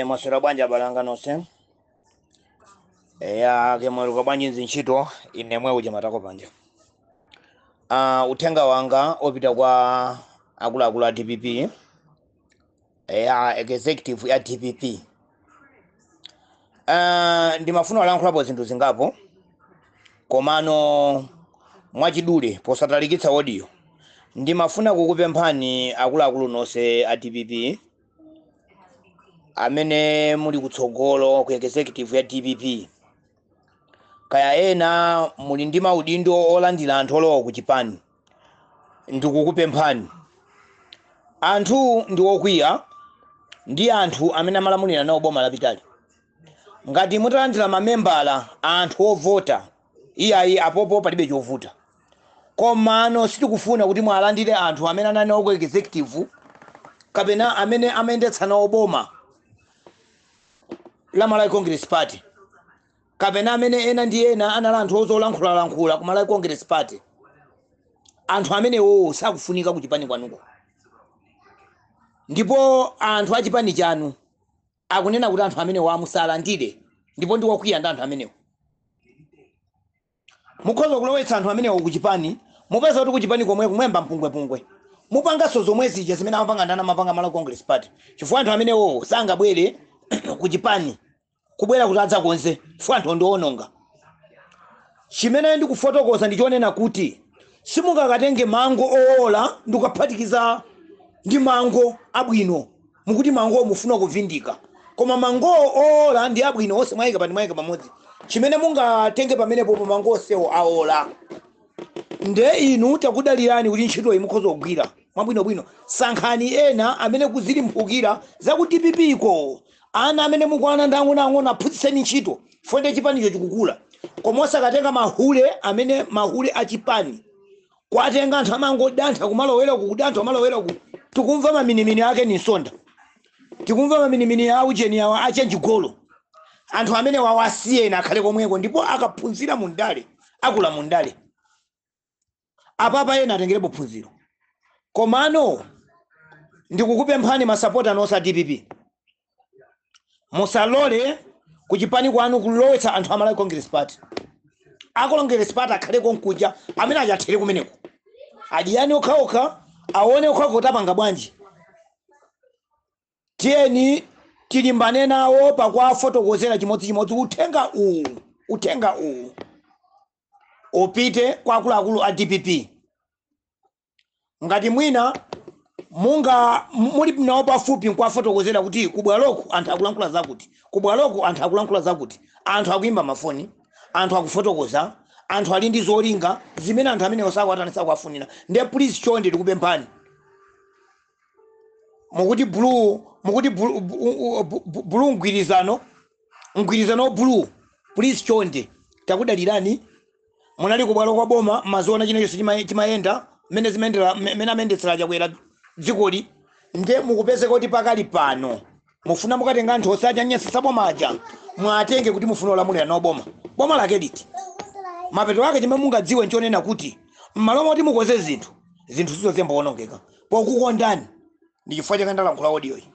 Mwaswera bwanji abale anga nonse? Eya, kemweruka bwanji nzintchito? Ine mwe uja matako panja. Uthenga wanga opita kwa akuluakulu a DPP, eya, executive ya DPP. Ndimafuna kulankhulapo zinthu zingapo, komano mwachidule, posatalikitsa audio. Ndimafuna kukupemphani akuluakulu nonse a DPP amene muli kutsogolo ku executive ya DPP, kaya ena muli ndi maudindo olandira anthu olowa ku chipani, ndikukupemphani. Anthu ndi okwiya ndi anthu amene amalamulira nawo boma lapitali. Ngati mutalandira mamembala, anthu ovota, iyayi, apopo palibe chovuta, komano sitikufuna kuti mwalandire anthu amene anali nawo ku executive kapena amene amayendetsa nawo boma la Malawi Congress Party, kapena amene ena ndi ena anali anthu ozolankhulalankhula ku Malawi Congress Party. Anthu amenewo sakufunika ku chipani kwanuko, ndipo anthu a chipani chanu akunena kuti anthu amenewo amusalandire, ndipo ndi wokwiya ndi anthu amenewo. Mukhoza kulowetsa anthu amenewo ku chipani, mupeza kuti ku chipani komwe kumwemba mpungwepungwe, mupanganso zomwe zija zimene amapanga ndani? Amapanga Malawi Congress Party, chifukwa anthu amenewo sangabwere ku chipani kubwera kuti adzakonze, chifukwa anthu ndiwononga. Chimene ndikufotokoza ndichonena kuti simungakatenge mango owola ndikukaphatikiza ndi mango abwino. Mukuti mango mufuna kuvindika, koma mango owola ndi abwino onse mwayika pati? Mwayika pamodzi. Chimene mungatenge pamenepo, mango onsewo awola. Nde inu takudalirani kuti ntchitoyi mukhoza kugwira mwabwinobwino. Sankhani ena amene kuzilimphukira za ku DPP ko. Ana amene mukuana ndi ang'onoang'ono, aphunzitseni ntchito, fonde chipanicho chikukula. Koma osakatenga mahule amene, mahule achipani, kwatenga anthu amangodantha kumalowera ku, kudantha kumalowera ku. Tikumva maminimini ake ni nsonda, tikumva maminimini a ucheni awa achenjigolo. Anthu amene wawasiyena akhale komweko, ndipo akaphunzira mundale, akula mundale. Apapa ena atengerepo phunziro. Komano ndikukupemphani masapota nonse a DPP, musalole kuchipani kwanu kulowetsa anthu a Malawi Congress Party. A Congress Party akhale konkuja, amene achathere kumeneko, adiyani okhaokha, aone okhaokha kuti apanga bwanji. Tiyeni tilimbane nawo pakuwafotokozera chimodzimodzi. Uthenga uwu, uthenga uwu upite kwa akuluakulu a DPP. Ngati mwina munga muli nawo pafupi nkuwafotokozera kuti kubwaloku anthu akulankhula zakuti, kubwaloku anthu akulankhula zakuti, anthu akuimba mafoni, anthu akufotokoza, anthu ali ndi zolinga zimene anthu amene sakuatani, sakuafunira. Ndiye please, chonde, tikupemphani. Mukuti blue, mukuti blue, blue mgwirizano, mgwirizano blue. Please, chonde, takudalirani. Munali kubwalo kwa boma, maziona china chonse chimayenda mmene zimayendera, mmene amayendetsera Chakwera dzikoli. Nde mukupezeka kuti pakali pano mufuna mukatenga anthu osacha nyesesa boma aja, mwatenge kuti mufuna olamulira nawo boma. Boma lake liti? Mapeto ake chimene mungadziwe nchonena kuti m'malo moti mukonze zinthu, zinthu zizozemba wonongeka. Pokukondani ndi chifukwa chake ndalankhula audio iyi.